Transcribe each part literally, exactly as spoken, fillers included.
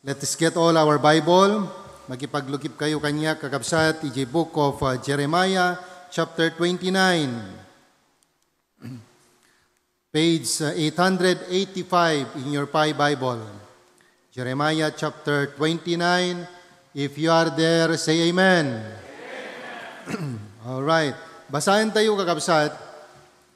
Let us get all our Bible. Makipaglukip kayo kaniak, kakabsat, iti book of, uh, Jeremiah, chapter twenty-nine, page, uh, eight hundred eighty-five in your Pi Bible. Jeremiah chapter twenty-nine. If you are there, say amen. All right. Basaen tayo, kakabsat.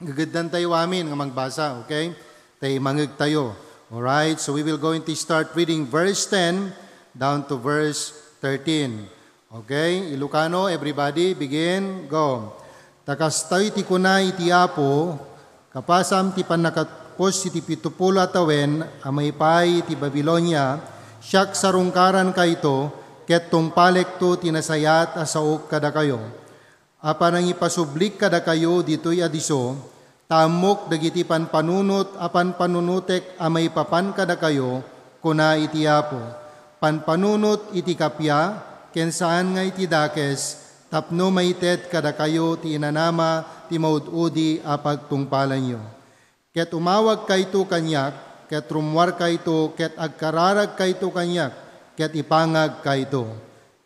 Gageddan tayo amin nga magbasa, okay? Tay mangeg tayo. All right. So we will going to start reading verse ten down to verse thirteen. Okay? Ilocano, everybody, begin. Go. Ta kastoy ti kuna iti Apo, kapasam ti pannakatpos iti pitopulo a tawen a maipaay iti Babilonia, siak sarungkarankayto, ket tungpalekto ti nasayaat a saok kadakayo. A panangipasublik kadakayo ditoy a disso, ta ammok dagiti panpanunot a panpanunotek a maipapan kadakayo, kuna iti Apo. Panpanunot iti kappia, ken saan nga iti dakes, tapno maited kadakayo ti inanama ti maud-udi a pagtungpalanyo. Ket umawagkayto kaniak, ket rummuarkayto, ket agkararagkayto kaniak, ket ipangagkayto.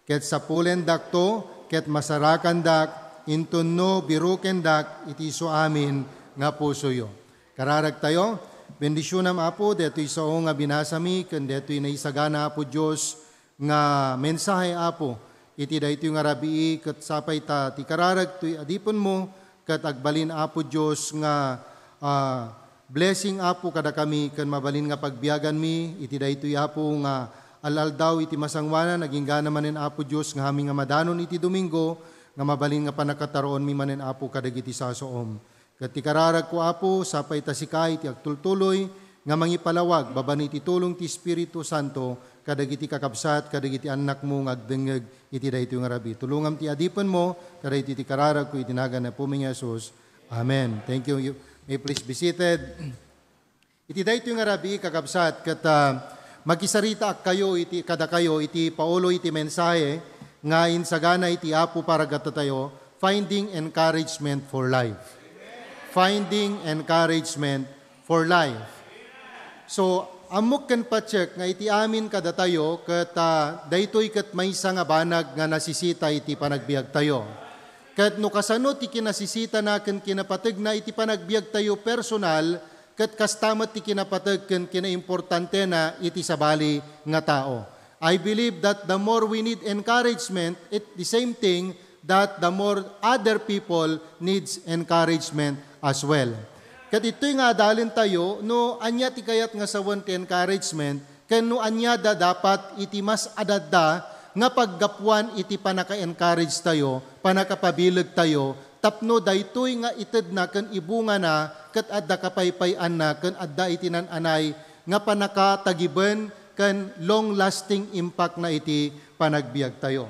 Ket sapulendakto, ket masarakandak, inton no birukendak iti isu amin nga pusoyo. Kararagtayo, bendisionam, Apo, detoy sao nga binasami, ken detoy naisagana, Apo Dios, nga mensahe, Apo, iti daytoy nga rabii, ket sapay ta ti kararag toy adipenmo, ket agbalin, Apo Dios, nga, ah, blessing, Apo, kadakami, ken mabalin nga pagbiaganmi iti daytoy, Apo, nga al-aldaw iti masangoanan, aginggana manen, Apo Dios, nga amin nga madanon iti Domingo, nga mabalin nga pannakataruonmi manen, Apo, kadagiti sasaom. Ket ti kararagko, Apo, sapay ta sika iti agtultuloy nga mangipalawag babaen iti tulong ti Espiritu Santo kadagiti kakabsat, kadagiti annakmo nga agdengngeg iti daytoy nga rabii. Tulongam ti adipenmo, kadaytoy ti kararagko iti nagan ni Apomi nga Jesus. Amen. Thank you. You may please be seated. Iti daytoy nga rabii, kakabsat, ket, ah, makisaritaak kayo iti, kadakayo iti paulo iti mensahe nga insagana iti Apo para kadatayo, Finding Encouragement for Life. Finding Encouragement for Life. So, ammok ken patiek nga iti amin kadatayo ket, ah, daytoy ket maysa nga banag nga nasisita iti panagbiagtayo. Ket no kasano ti kinasisitana ken kinapategna iti panagbiagtayo personal, ket kasta met ti kinapateg ken kinaimportantena iti sabali nga tao. I believe that the more we need encouragement, it the same thing that the more other people needs encouragement as well. Ket itoy nga adalentayo, no ania ti kayat nga sawen ti encouragement, ken no ania da dapat iti mas adda nga paggapuan iti pannaka-encourage tayo, pannakapabileg tayo, tapno daytoy nga itedna ken ibungana ket adda kapaypayanna ken adda iti nan-anay nga pannakatagiben ken long-lasting impact na iti panagbiag tayo.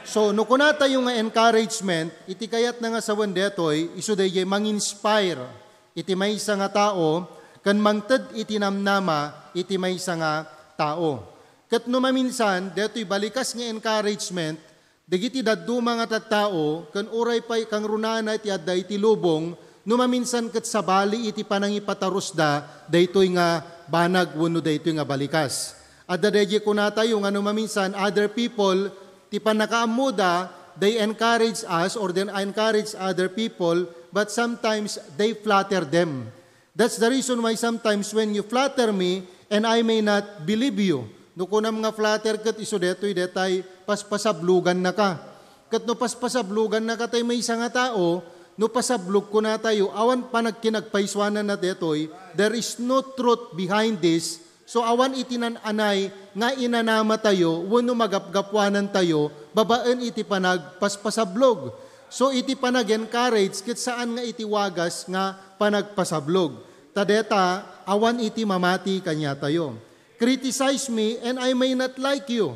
So, no kuna tayo nga encouragement, iti kayatna nga sawen detoy, isu daydiay manginspire iti maysa nga tao ken mangted iti namnama iti maysa nga tao. Ket no maminsan, detoy balikas nga encouragement, dagiti dadduma nga tattao, ken uray pay kangrunana ti adda iti lubong, no maminsan ket sabali iti panangipatarusda daytoy nga banag wenno daytoy nga balikas. Adda daydiay kunatayo nga no maminsan other people, ti pannakaammoda, they encourage us or they encourage other people, but sometimes they flatter them. That's the reason why sometimes when you flatter me and I may not believe you, no kunam nga flatter ket isu detoy detay paspasablugannaka. Ket no paspasablugannaka tay maysa nga tao, no pasablog kunatayo, awan panagkinagpaysuananna detoy, there is no truth behind this. So, awan iti nan-anay nga inanamatayo wenno magapgapuanantayo babaen iti panagpaspasablog. So, iti panag-encourage ket saan nga iti wagas nga panagpasablog. Ta deta, awan iti mamati kaniatayo. Criticize me and I may not like you.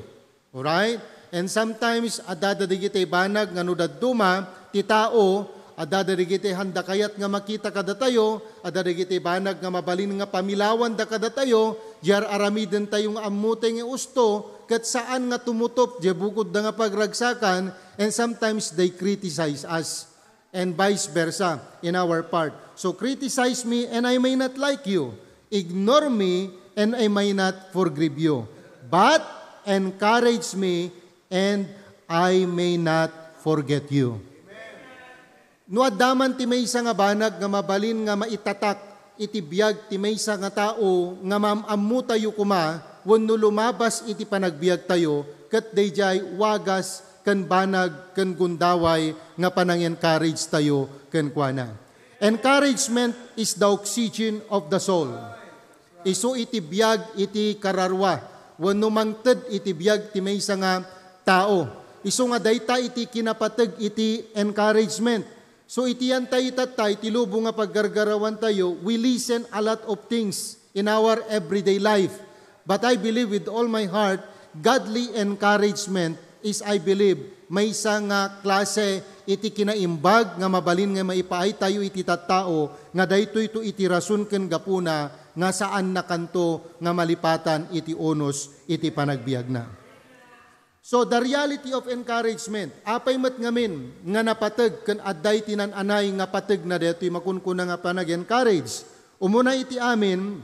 Alright? And sometimes, adda dagiti banag nga no dadduma ti tao, adda dagiti handa kayat nga makita kadatayo, adda dagiti banag nga mabalin nga pamilawanda kadatayo, diay ar-aramidentayo nga ammotay nga usto, ket saan nga tumutop diay bukodda nga pagragsakan, and sometimes they criticize us. And vice versa in our part. So criticize me and I may not like you. Ignore me and I may not forgive you. but encourage me, and I may not forget you. No adda man ti maysa nga banag nga mabalin nga maitatak iti biag ti maysa nga tao nga maam-ammotayo koma wenno lumabas iti panagbiagtayo, ket daydiay wagas ken banag ken gundaway nga panang-encourage tayo kenkuana. Encouragement is the oxygen of the soul. Isu iti biag iti kararua wenno mangted iti biag ti maysa nga tao. Isu nga dayta iti kinapateg iti encouragement. So, iti yantay itatta iti lubong nga paggargarawantayo, we listen a lot of things in our everyday life. But I believe with all my heart, godly encouragement is, I believe, maysa nga klase iti kinaimbag nga mabalin nga maipaaytayo iti tattao nga daytoyto iti rason ken gapuna nga saannakanto nga malipatan iti unos iti panagbiagna. So, the reality of encouragement, apay met ngamin nga napateg ken adda iti nan-anay nga pateg na daytoy makunkuna nga panag-encourage? Umuna iti amin,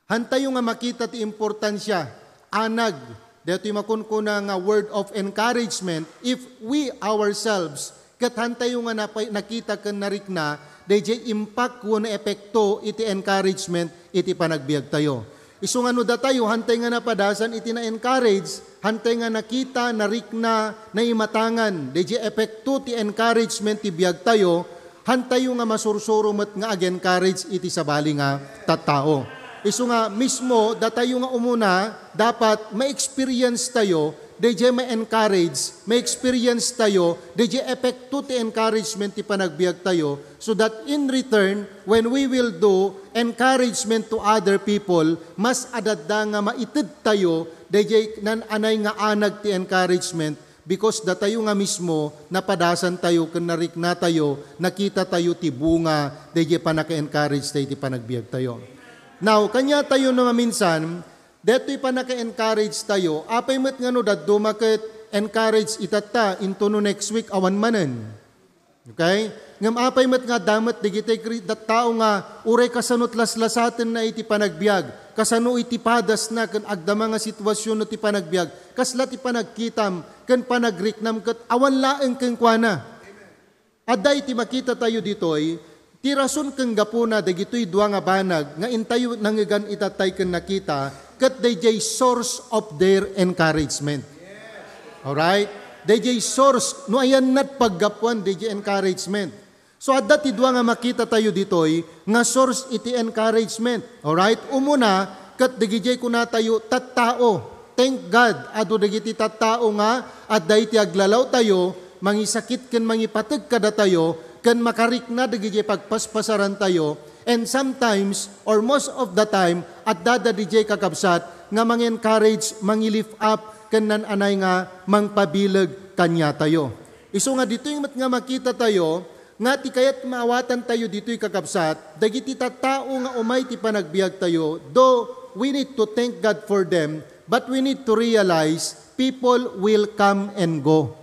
hantayo nga makita ti importansia, anag, daytoy makunkuna nga word of encouragement if we ourselves ket hantayo nga napay-, nakita ken narikna daydiay impact wenno epekto iti encouragement iti panagbiagtayo. Isu nga no datayo, hantay nga napadasan iti na-encourage, hantay nga nakita, narikna, naimatangan, daydiay epekto ti encouragement ti biagtayo, hantayo nga masursuro met nga ag-encourage iti sabali nga tattao. Isu nga mismo, datayo nga umuna, dapat ma-experience tayo daydiay ma-encourage, ma-experience tayo daydiay epekto ti encouragement ti panagbiag tayo, so that in return, when we will do encouragement to other people, mas adda nga maited tayo daydiay nan-anay nga anag ti encouragement, because datayo nga mismo napadasan tayo ken narikna tayo, nakita tayo ti bunga daydiay panaka-encourage tayo ti panagbiag tayo. Now, kanya tayo no maminsan, daytoy panaka-encourage tayo, apay met nga no dadduma ket encourage itatta into no next week awan manen. Okay? Ngem apay met nga adda met dagiti kri-, tattao nga uray kasano ti laslasatenna iti panagbiag, kasano iti padasna ken agdama nga sitwasionno ti panagbiag, kasla ti panagkitam ken panagriknam ket awan laeng kenkuana. Adda iti makita tayo ditoy, ti rason ken gapuna dagitoy dua nga banag nga intayo nangngegan itattay ken nakita, ket daydiay source of their encouragement. Alright? Daydiay source, no ayanna ti paggapuan daydiay encouragement. So, adda ti dua nga makita tayo ditoy nga source iti encouragement. Alright? Umuna, ket dagijay kuna tayo, tattao. Thank God, adu dagiti tattao nga adda iti aglalaw tayo, mangisakit ken mangipateg kadatayo, ken makarikna dagijay pagpaspasaran tayo. And sometimes, or most of the time, adda da dijay kakabsat nga mang-encourage, mangi-lift up, ken nan-anay nga mangpabileg kaniatayo. Isu nga ditoy met nga makita tayo nga ti kayat maawatan tayo ditoy, kakabsat, dagiti tattao nga umay ti panagbiag tayo, though we need to thank God for them, but we need to realize people will come and go.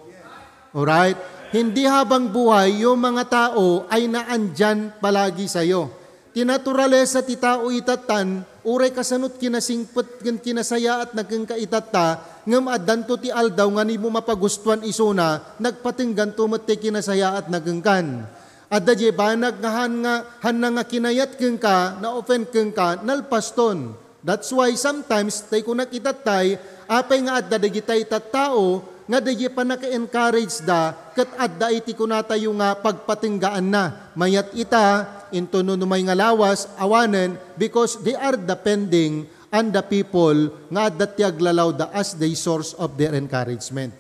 Alright? Hindi habang buhay yung mga tao ay naandyan palagi sa'yo. Ti naturalesa ti tao itattan, uray kasano ti kinasingpet ken kinasayaat na kenka itatta, ngem addanto ti aldaw nga ni mo mapagustuan isuna, nagpatengganto met ti kinasayaat na kenkan. Adda diay banag nga han nga, hanna nga kinayat kenka, na-offend kenka, nalpaston. That's why sometimes, tay kunak itattay, apay nga adda dagitay tattao nga dagiti pannaka-encourage da, ket adda iti kunatayo nga pagpatenggaanna. Mayat ita, inton no umay nga lawas, awanen, because they are depending on the people nga adda ti aglalawda as the source of their encouragement.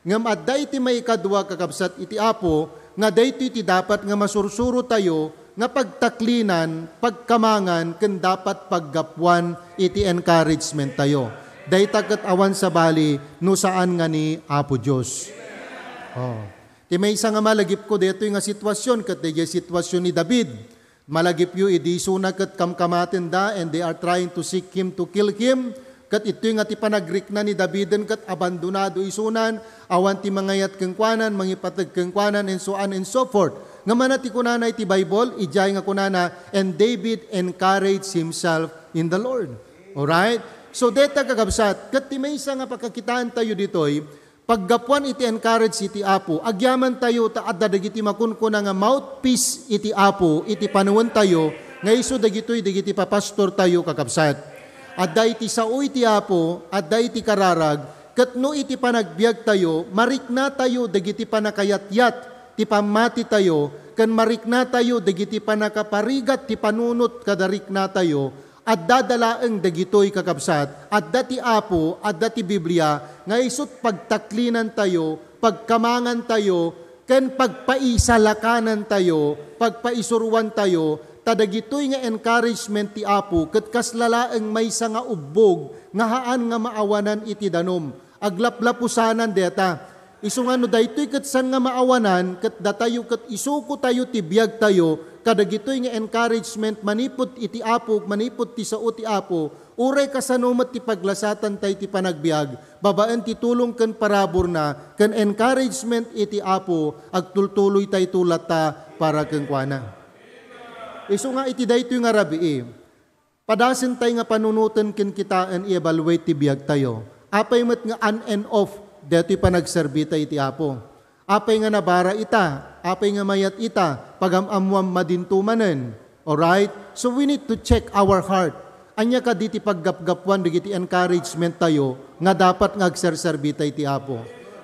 Ngem adda iti maikadua, kakabsat iti Apo, nga daytoy ti dapat nga masursuro tayo nga pagtaklinan, pagkamangan, ken dapat paggapuan iti encouragement tayo. Dayta ket awan sabali no saan nga ni Apo Dios. Oh. Ti maysa nga malagipko daytoy nga sitwasyon ket daydiay sitwasyon ni David. Malagipyo idi isuna ket kamkamatenda, and they are trying to seek him to kill him. Ket itoy nga ti panagrikna ni Daviden ket abandonado isunan, awan ti mangayat kenkuanan, mangipateg kenkuanan, and so on and so forth. Ngem ania ti kunana iti Bible? Idiay nga kunana, "And David encouraged himself in the Lord." Alright? So, deta, kakabsat, ket ti maysa nga pakakitaentayo ditoy, paggapuan iti encourage iti Apo, agyamantayo ta adda dagiti makunkuna nga mouthpiece iti Apo iti panawentayo, nga isu dagitoy dagiti papastortayo, kakabsat. Adda iti sao iti Apo, adda iti kararag, ket no iti panagbiagtayo, mariknatayo dagiti pannakayatayat ti pammatitayo, ken mariknatayo dagiti pannakaparigat ti panunot kada riknatayo, adda da laeng dagitoy, kakabsat, adda ti Apo, adda ti Biblia, nga isut' pagtaklinantayo, pagkamangantayo, ken pagpaisalakanantayo, pagpaisuruantayo, ta dagitoy nga encouragement ti Apo ket kasla laeng maysa nga ubbog nga haan nga maawanan iti danum. Aglaplapusanan deta. Isu nga no daytoy ket saan nga maawanan, ket datayo ket isukotayo ti biagtayo kadagitoy nga encouragement manipud iti Apo, manipud ti sao ti Apo, uray kasano met ti paglasatantay ti panagbiag, babaen ti tulong ken paraburna, ken encouragement iti Apo, agtultuloytayto latta para kenkuana. Isu nga iti daytoy nga rabii, padasentay nga panunoten ken kitaen, i-evaluate ti biagtayo. Apay met nga on and off daytoy panagserbita iti Apo? Apay nga nabara ita? Apay nga mayat ita? Pagam-ammoam madinto manen. Alright? So we need to check our heart. Ania kadi ti paggapgapuan dagiti encouragement tayo nga dapat nga agserserbi tay ti Apo?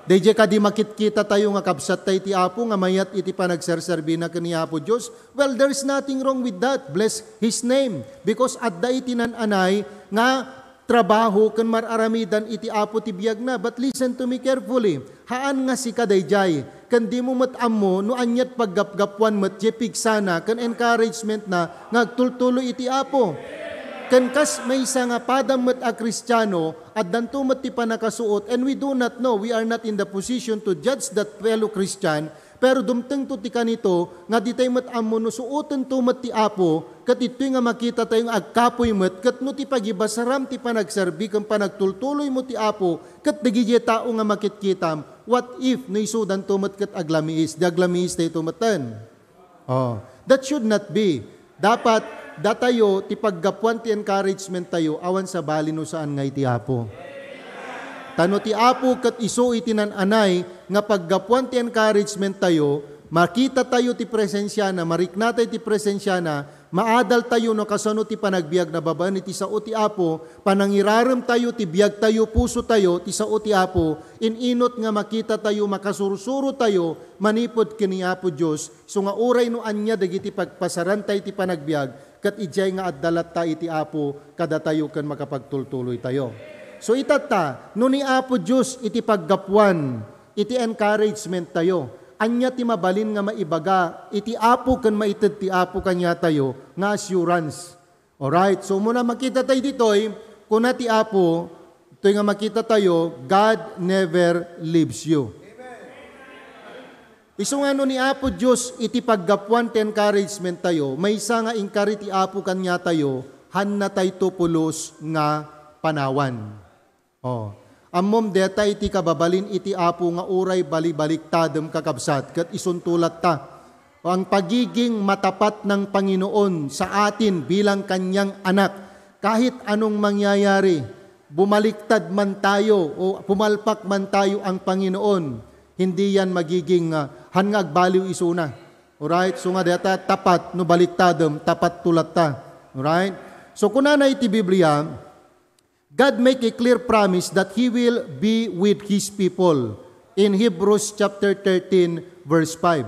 Daydiay kadi makitkita tayo nga kabsat tay ti Apo nga mayat iti panagserserbina ken ni Apo Dios? Well, there's nothing wrong with that. Bless His name. Because adda iti nan-anay nga trabaho ken mar-aramidan iti Apo ti biagna. But listen to me carefully. Haan nga sika daydiay, ken dimo met ammo no aniat paggapgapuan met diay pigsana ken encouragement na nga agtultuloy iti Apo. Ken kas maysa nga padam met a Kristiano, addanto met ti pannakasuot, and we do not know, we are not in the position to judge that fellow Christian, pero dumtengto ti kanito nga ditay met ammo no suotento met ti Apo, ket ditoy nga makitatayo nga agkapuy met, ket no ti pagibasaram ti panagserbi ken panagtultuloymo ti Apo, ket dagiti tao nga makitkitam, what if no isudanto met ket aglamiis? Di aglamiis dayto metten. Oh, that should not be. Dapat datayo ti paggapuan ti encouragement tayo awan sabali no saan nga iti Apo. Ta no ti Apo ket isu iti nan-anay nga paggapuan ti encouragement tayo, makita tayo ti presensiana, marikna tayo ti presensiana, maadal tayo no kasano ti panagbiagna babaen iti sao ti Apo, panangirarem tayo, ti biag tayo, puso tayo, ti sao ti Apo, in-inot nga makita tayo, makasursuro tayo manipud ken ni Apo Dios, isu nga uray no ania dagiti pagpasaranta iti panagbiag, ket idiay nga adda latta iti Apo kadatayo ken makapagtultuloy tayo. So itatta, no ni Apo Dios iti paggapuan iti encouragement tayo, ania ti mabalin nga maibaga iti Apo ken maited ti Apo kaniatayo nga assurance? Alright, so umuna makita tayo ditoy, kuna ti Apo, toy nga makita tayo, "God never leaves you." Isu nga no ni Apo Dios iti paggapuan ti encouragement tayo, maysa nga inkari ti Apo kaniatayo, haan natayto pulos nga panawan. Oh. Ammom deta iti kababalin iti Apo nga uray balibaliktadem, kakabsat, ket isunto latta. O, ang pagiging matapat ng Panginoon sa atin bilang kanyang anak, kahit anong mangyayari, bumaliktad man tayo o pumalpak man tayo ang Panginoon, hindi yan magiging, ah, han nga agbaliw isuna. Alright? So nga deta tapat, no baliktadem, tapat to latta. Alright? So kunana iti Biblia, God make a clear promise that He will be with His people. In Hebrews chapter thirteen, verse five,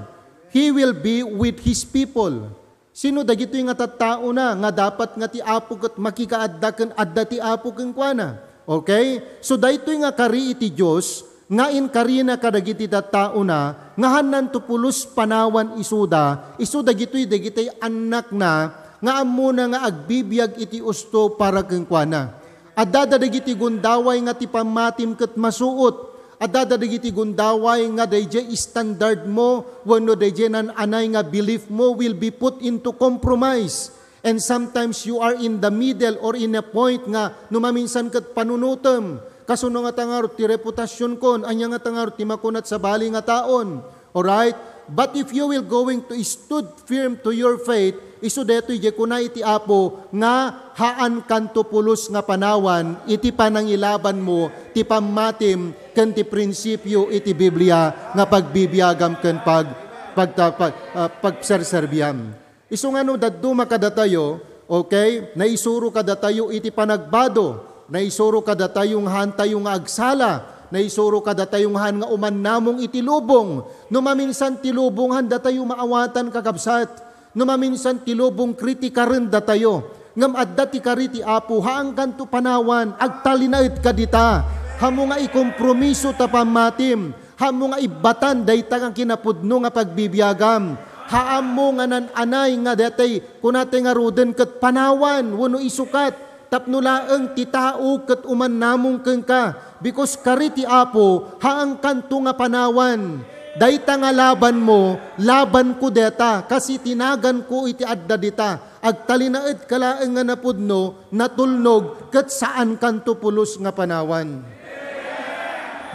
He will be with His people. Sino dagitoy nga tattaona nga dapat nga ti Apo ket makikaadda ken adda ti Apo kenkuana? Okay? So daytoy nga kari iti Dios nga inkarina kadagiti tattaona nga hannanto pulos panawan isuda, isu dagitoy dagiti annakna nga ammona nga agbibiag iti usto para kenkuana. Adda dagiti gundaway nga ti pammatim ket masuot. Adda dagiti gundaway nga daydiay standard mo wenno daydiay nan-anay nga belief mo will be put into compromise. And sometimes you are in the middle or in a point nga no maminsan ket panunotem. Kasano ngata ngarud ti reputasionkon? Ania ngata ngarud ti makunat sabali nga taon? Alright? But if you will going to stood firm to your faith, Isu daytoy diay kuna iti Apo nga haankanto pulos nga panawan iti panangilabanmo ti pammatim ken ti prinsipio iti Biblia nga pagbibiagam ken pag-, pagta-, pag-, ah, pagserserbiam. Isu nga no dadduma kadatayo, okay, naisuro kadatayo iti panagbado, naisuro kadatayo nga haantayo nga agsala, naisuro kadatayo nga haan nga umannamong iti lubong. No maminsan ti lubong, haandatayo maawatan, kakabsat. No maminsan ti lubong, kritikarendatayo. Ngem adda ti kari ti Apo, haankanto panawan, agtalinaed ka dita. Haanmo nga ikompromiso ta pammatim. Haanmo nga ibbatan dayta nga kinapudno nga pagbibiagam. Haanmo nga nan-anay nga daytay, kunata ngaruden ket panawan wenno isukat tapno laeng ti tao ket umannamong kenka. Because kari ti Apo, haankanto nga panawan. Dayta nga labanmo, labanko dayta, kas iti naganko iti adda dita. Agtalinaedka laeng nga napudno, natulnog, ket saankanto pulos nga panawan.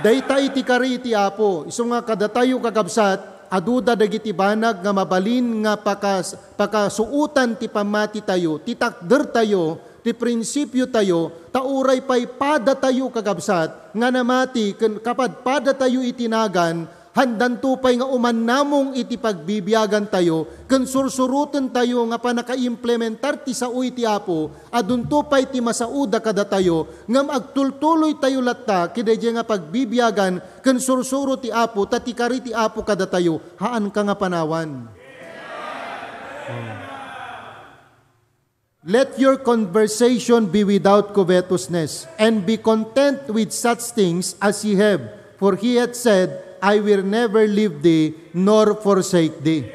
Dayta iti kari iti Apo. Isu nga kadatayo, kakabsat, aduda dagiti banag nga mabalin nga pakas-, pakasuotan ti pammatitayo, ti takdertayo, ti prinsipiotayo, ta uray pay padatayo, kakabsat, nga namati ken kapadpadatayo iti nagan, haandanto pay nga umannamong iti pagbibiagantayo ken sursurotentayo nga pannakaimplementar ti sao iti Apo. Adunto pay ti masaoda kadatayo, ngem agtultuloytayo latta kadaydiay nga pagbibiagan ken sursuro ti Apo, ta ti kari ti Apo kadatayo, haanka nga panawan. Oh. Let your conversation be without covetousness, and be content with such things as ye have. For he hath said, "I will never leave thee nor forsake thee."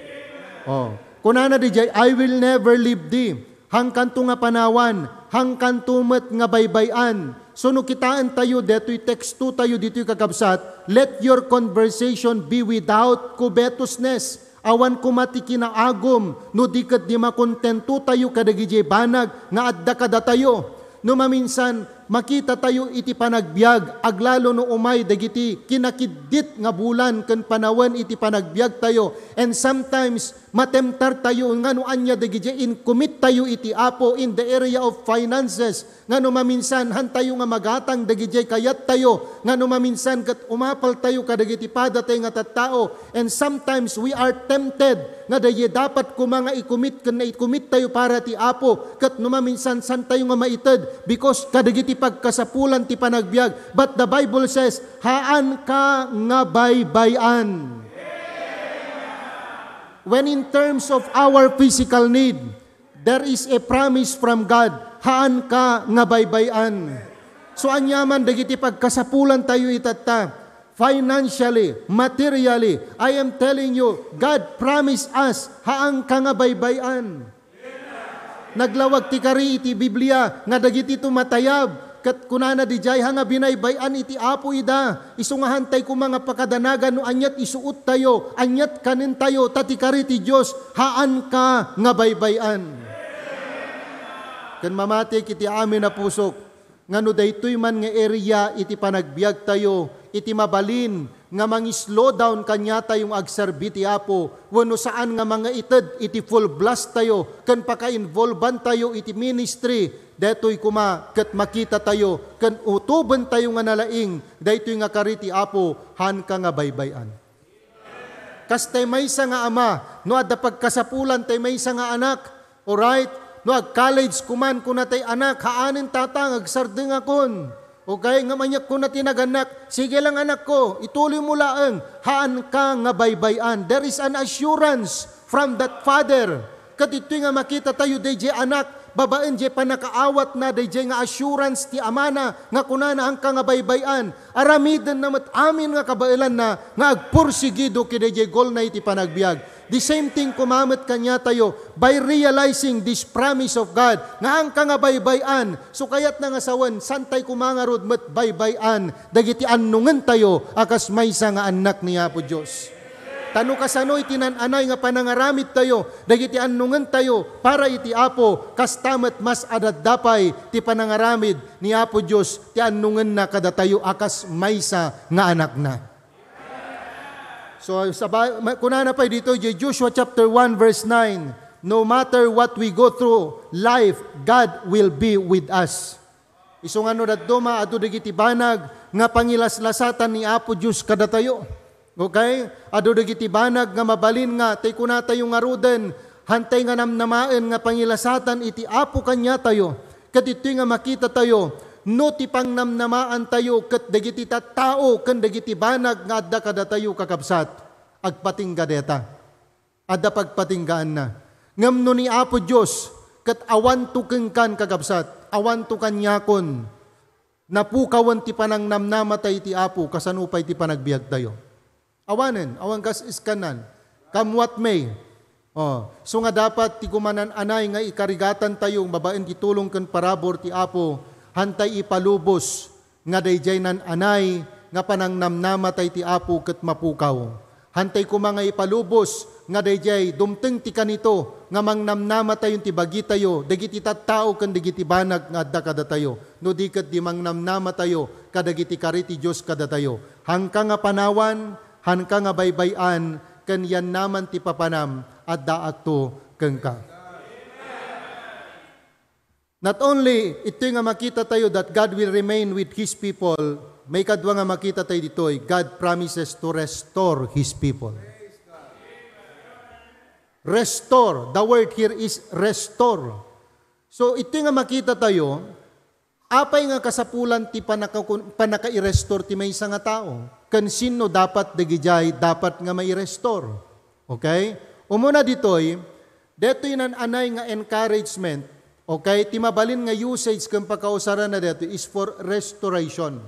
Oh. Kunana diay, "I will never leave thee." Haankanto nga panawan, haankanto met nga baybay-an. So no kitaentayo daytoy tekstotayo ditoy, kakabsat, let your conversation be without covetousness. Awan koma ti kinaagum no di ket di makontentotayo kadagidiay banag nga adda kadatayo. No maminsan, makitatayo iti panagbiag, aglalo no umay dagiti kinakiddit nga bulan ken panawen iti panagbiagtayo. And sometimes, matemtartayo nga no ania dagidiay incommit-tayo iti Apo in the area of finances. Nga no maminsan, haantayo nga magatang dagidiay kayattayo, nga no maminsan ket umapaltayo kadagiti padatay nga tattao. And sometimes we are tempted nga daydiay dapat koma nga i-commit ken na-i-commit-tayo para ti Apo, ket no maminsan, saantayo nga maited because kadagiti pagkasapulan ti panagbiag. But the Bible says, "Haanka nga baybay-an." When in terms of our physical need, there is a promise from God, "Haanka nga baybay-an." So, aniaman dagiti pagkasapulantayo itatta, financially, materially, I am telling you, God promised us, "Haanka nga baybay-an." Naglawag ti kari iti Biblia nga dagiti tumatayab, ket kunana diay, "Haan nga binaybay-an iti Apo ida." Isu nga haantay koma nga pakadanagan no aniat isuottayo, aniat kanentayo, ta ti kari ti Dios, "Haanka nga baybay-an." Ken mamati iti amin a pusok nga no daytoy man nga area iti panagbiagtayo, iti mabalin nga mangi-slow down kaniatayo nga agserbi ti Apo, wenno saan nga mangaited iti full blast tayo ken pakainvolbantayo iti ministry, daytoy koma ket makitatayo ken utobentayo nga nalaing daytoy nga kari ti Apo, "Haanka nga baybay-an." Kas tay maysa nga ama, no adda pagkasapulan tay maysa nga anak, alright? No ag-college koman, kuna tay anak, "Haanen, tata, nga agsardengakon." Okay, ngem aniat kuna ti nagannak, "Sige lang, anakko, ituloy mo laeng." Haanka nga baybay-an. There is an assurance from that father. Ket ditoy nga makitatayo daydiay anak, babaen diay pannakaawatna daydiay nga assurance ti amana nga kunana, "Haanka nga baybay-an." Aramidenna met amin nga kabaelanna nga agpursigido kadaydiay goalna iti panagbiag. The same thing koma met kaniatayo, by realizing this promise of God, nga "Haanka nga baybay-an," so kayatna nga sawen, saantay koma ngarud met baybay-an dagiti annongentayo a kas maysa nga annak ni Apo Dios. Ta no kasano iti nan-anay nga panangaramidtayo dagiti annongentayo para iti Apo, kasta met mas adda pay ti panangaramid ni Apo Dios ti annongenna kadatayo a kas maysa nga anakna. So, sa ba-, ma-, kunana pay ditoy, diay Joshua chapter one, verse nine, No matter what we go through life, God will be with us. Isu nga no dadduma, adu dagiti banag nga pangilaslasatan ni Apo Dios kadatayo. Okay? Adu dagiti banag nga mabalin nga tay kunatayo ngaruden, hantay nga namnamaen nga pangilasatan iti Apo kaniatayo. Ket ditoy nga makitatayo, no ti pangnamnamaantayo ket dagiti tattao ken dagiti banag nga adda kadatayo, kakabsat, agpatingga deta. Adda pagpatinggaanna. Ngem no ni Apo Dios ket awanto kenkan, kakabsat, awanto kaniakon, napukawen ti panangnamnamatayo iti Apo, kasano pay ti panagbiagtayo? Awanen, awan kas iskanan. Come what may. Oh, so nga dapat ti kumanan-anay nga ikarigatan tayo babaen ti tulong ken parabur ti Apo, hantay ipalubos nga daydiay nan-anay nga panangnamnamatayo ti Apo ket mapukaw. Hantay koma nga ipalubos nga daydiay dumteng ti kanito nga mangnamnamatayon ti bagitayo dagiti tattao ken dagiti banag nga adda kadatayo, no di ket di mangnamnamatayo kadagiti kari ti Dios kadatayo. Hangka nga panawan, hangka nga baybay-an, ken yannama ti papanam, addaakto kenka. Not only itoy nga makita tayo that God will remain with His people, maikadua nga makita tayo ditoy, God promises to restore His people. Restore. The word here is restore. So, itoy nga makita tayo, apay nga kasapulan ti panaka-, panaka-i-restore ti maysa nga tao? Ken sinno dapat dagidiay dapat nga mai-restore? Okay? Umuna ditoy, detoy nan-anay nga encouragement, okay? Ti mabalin nga usage ken pakausaranna detoy is for restoration.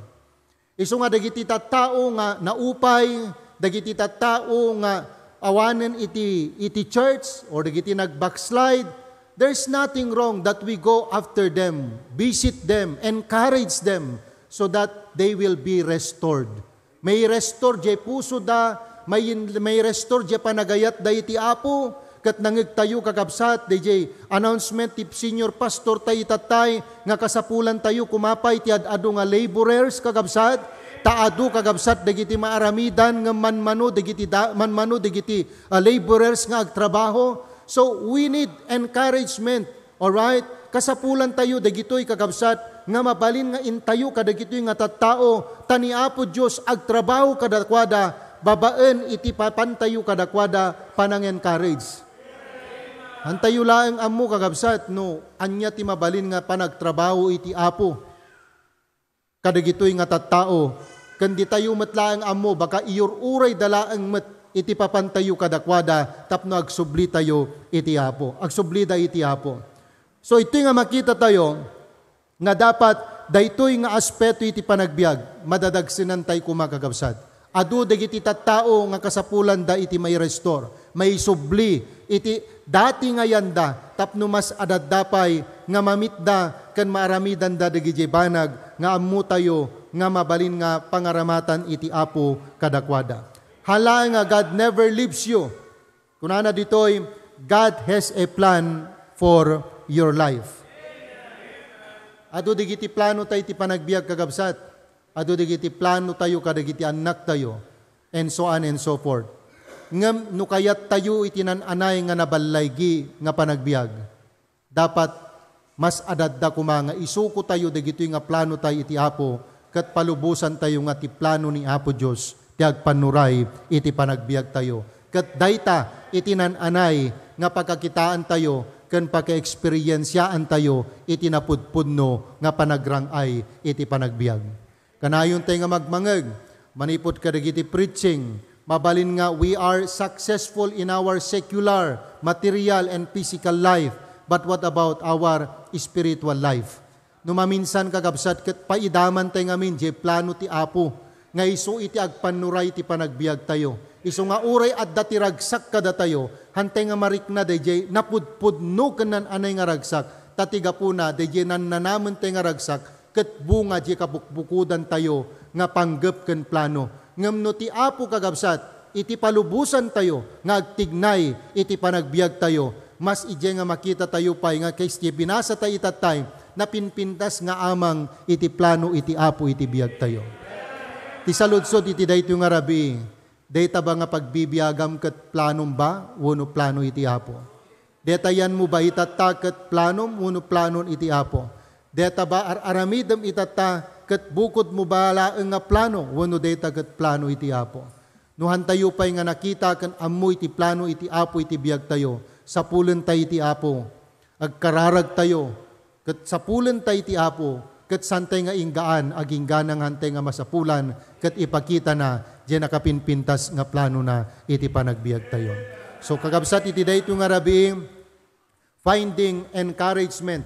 Isu nga dagiti tattao nga naupay, dagiti tattao nga awanen iti, iti church, or dagiti nag-backslide, there's nothing wrong that we go after them, visit them, encourage them, so that they will be restored. Mai-restore jay pusoda, mai-, mai-restore jay panagayatda iti Apo, ket nangegtayo, kakabsat, dayjay announcement ti senior pastor tayo itattay nga kasapulantayo kumapay ti ad-adu nga laborers, kakabsat, ta adu, kakabsat, dagiti maaramidan nga manmano dagiti da-, manmano dagiti, ah, laborers nga agtrabaho. So, we need encouragement. Alright? Kasapulantayo dagitoy, kakabsat, nga mabalin nga intayo kadagitoy nga tattao, ta ni Apo Dios agtrabaho kadakuada babaen iti papantayo kadakuada panang-encourage. Hantayo laeng ammo, kakabsat, no ania ti mabalin nga panagtrabaho iti Apo kadagitoy nga tattao, ken ditayo met laeng ammo, baka iyur-urayda laeng met iti papantayo kadakuada tapno agsublitayo iti Apo. Agsublida iti Apo. So, itoy nga makita tayo nga dapat daytoy nga aspeto iti panagbiag, madadagsenantayo koma, kakabsat. Adu dagiti tattao nga kasapulanda iti mai-restore, maisubli iti dati nga yanda tapno mas adadda pay nga mamitda ken maaramidanda dagidiay banag nga ammotayo nga mabalin nga pangaramatan iti Apo kadakuada. Hala nga God never leaves you. Kunana ditoy, "God has a plan for your life." Adu dagiti plano tayo iti panagbiag, kakabsat. Adu dagiti plano tayo kadagiti annak tayo, and so on and so forth. Ngem no kayat tayo iti nan-anay nga naballaygi nga panagbiag, dapat mas adadda koma nga isuko tayo dagitoy nga plano tayo iti Apo, ket palubosan tayo nga ti plano ni Apo Dios ti agpannuray iti panagbiag tayo. Ket dayta iti nan-anay nga pagkakitaan tayo ken pagka-eksperensiaan tayo iti napudpudno nga panagrang-ay iti panagbiag. Kanayon tayo nga magmangeg manipud kadagiti preaching, mabalin nga we are successful in our secular, material, and physical life. But what about our spiritual life? No maminsan, kakabsat, ket paidaman tayo ngamin jay plano ti Apo nga isu iti agpannuray ti panagbiag tayo. Isu nga uray adda ti ragsak kadatayo, hantay nga marikna dayjay napudpudno ken nan-anay nga ragsak, ta ti gapuna dayjay nannanamen tayo nga ragsak, ket bunga diay kabukbukodan tayo nga panggep ken plano. Ngem no ti Apo, kakabsat, iti palubosan tayo nga agtignay iti panagbiag tayo, mas idiay nga makita tayo pay nga kas diay binasa tayo itattay, napinpintas nga amang iti plano iti Apo iti biag tayo. Ti saludsod iti daytoy nga rabii, dayta ba nga pagbibiagam ket planom ba wenno plano iti Apo? Deta yanmo ba itatta ket planom wenno planon iti Apo? Deta ba ar-aramidem itatta ket bukodmo ba laeng nga plano wenno deta ket plano iti Apo? No hantayo pay nga nakita ken ammo iti plano iti Apo iti biagtayo, sapulentayo iti Apo. Agkararagtayo, ket sapulentayo iti Apo, ket santay nga inggaan, aginggana nga hantay nga masapulan, ket ipakitana diay nakapinpintas nga planona iti panagbiagtayo. So, kakabsat, iti daytoy nga rabii, finding encouragement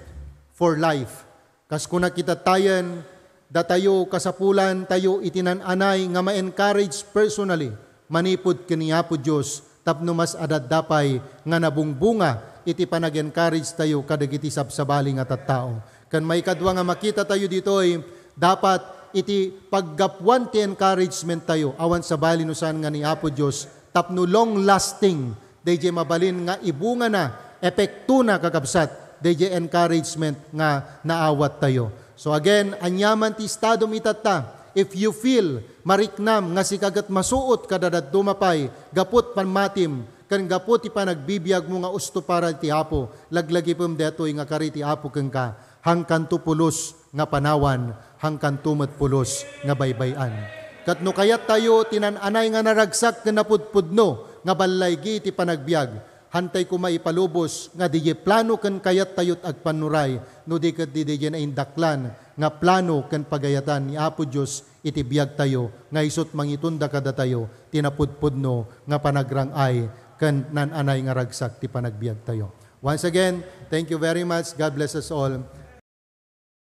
for life. Kas kuna kita tayen, datayo kasapulantayo iti nan-anay nga ma-encourage personally manipud ken ni Apo Dios tapno mas adda pay nga nabungbunga iti panag-encourage tayo kadagiti sabsabali nga tattao. Ken maikadua nga makita tayo ditoy, dapat iti paggapuan ti encouragement tayo, awan sabali no saan nga ni Apo Dios, tapno long-lasting dayjay mabalin nga ibungana, epektona, kakabsat, dayjay encouragement nga naawat tayo. So again, aniaman ti estadom itatta, if you feel mariknam nga sika ket masuot kada dadduma pay, gaput pammatim, ken gapu ti panagbibiagmo nga usto para ti Apo, laglagipem daytoy nga kari ti Apo kenka, hangkanto pulos nga panawan, hangkanto met pulos nga baybay-an. Ket no kayattayo ti nan-anay nga naragsak ken napudpudno nga ballaygi ti panagbiag, hantay koma ipalubos nga diay plano ken kayattayo ti agpannuray, no di ket diay naindaklan nga plano ken pagayatan ni Apo Dios iti biagtayo nga isut' mangitonda kadatayo ti napudpudno nga panagrang-ay ken nan-anay nga ragsak ti panagbiagtayo. Once again, thank you very much. God bless us all.